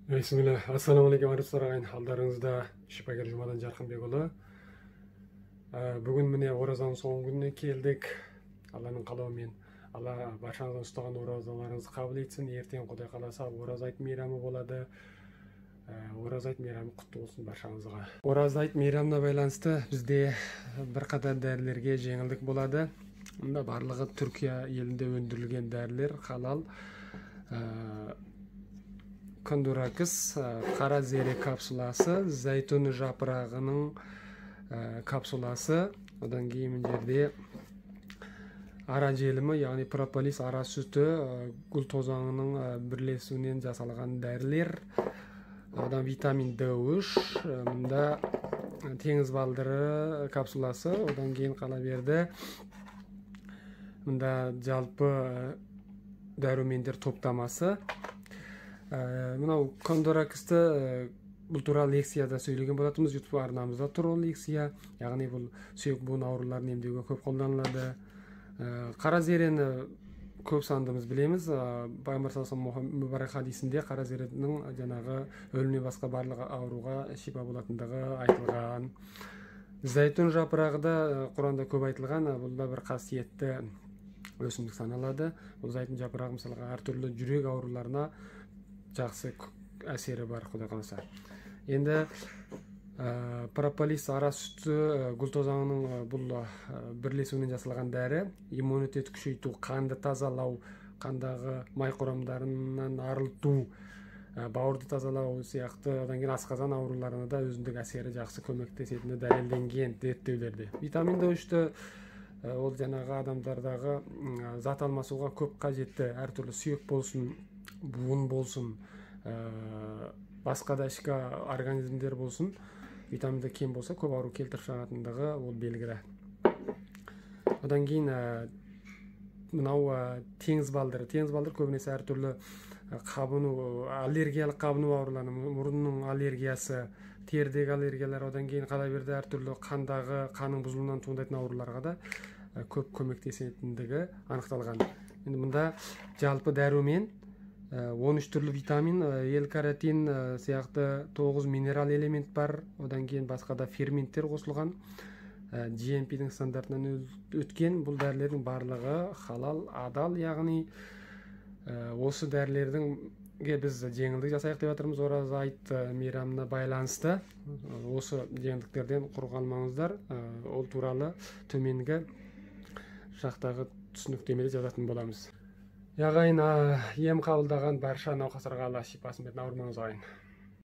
Бисмилля. Ассалаумағалейкум, арыстар ағайын. Алдарыңызда шипагер Жұмадан Жарқынбекұлы. Бүгін міне оразаның соңғы күніне келдік. Алланың қалауымен Алла баршаңыздың ұстаған оразаларыңызды қабыл етсін. Ертең Құдай қаласа ораза айт мейрамы болады. Ораза айт мейрамы құтты болсын баршаңызға. Ораза айт мейрамына байланысты бізде бірқатар дәрілерге жеңілдік болады. Мұнда барлығы Түркия елінде өндірілген дәрілер, халал. Кондуракс, қара зере капсуласы, зәйтүн жапырағының капсуласы, одан кейін мына жерде ара желімі, яғни прополис, ара сүті, гүл тозаңының бірлесуінен жасалған дәрілер, одан витамин D3, мында теңіз балдыры капсуласы, одан кейін қала берді мында жалпы дәрумендер топтамасы. Мынау кондораксты, бұл туралы лекцияда сөйлеген болатынбыз, YouTube арнамызда тұр ол лекция, яғни бұл сүйек буын ауруларын емдеуге көп қолданылады. Қара зерені көп сандымыз білеміз. Пайғамбар саллаллаху алейхи мүбарак хадисінде қара зеренің жаңағы өлімнен басқа барлық ауруға шипа болатындығы айтылған. Зәйтүн жапырағы да Құранда көп айтылған, бұл да бір қасиетті өсімдік саналады. Бұл зәйтүн жапырағы мысалға әртүрлі жүрек ауруларына жақсы әсері бар, Құдай қаласа. Енді прополис, ара сүті, гүл тозаңының бұл бірлесуінен жасалған дәрі иммунитет күшейту, қанды тазалау, қандағы май құрамдарынан арылту, бауырды тазалау сияқты, одан кейін асқазан ауруларына да өзіндік әсері жақсы көмектесетіні дәлелденген зерттеулерде. Витамин D3-ті ол жаңағы адамдардағы зат алмасуға көп қажетті, әртүрлі сүйек болсын, буын болсын, басқа да ішкі организмдер болсын, витамин Д кем болса көп ауру келтіріп шығаратындығы ол белгілі. Одан кейін мынау теңіз балдыры. Теңіз балдыры көбінесе әртүрлі қабыну, аллергиялық қабыну аурулары, мұрынның аллергиясы, терідегі аллергиялар, одан кейін қала берді әртүрлі қандағы қанның бұзылуынан туындайтын ауруларға да көп көмектесетіндігі анықталған. Енді мұнда жалпы дәрумен 13 түрлі витамин, L-каротин сияқты 9 минерал элемент бар, одан кейін басқа да ферменттер қосылған. GMP-дің стандартынан өткен бұл дәрілердің барлығы халал, адал, яғни осы дәрілердің біз жеңілдік жасайық деп жатырмыз ораза айт мейрамына байланысты. Осы жеңілдіктерден құр қалмаңыздар. Ол туралы төменгі жақтағы түсініктемеде жазатын боламыз. Ағайын, ем қабылдаған барша науқастарға Алла шипасын берсін, ауырмаңыз ағайын.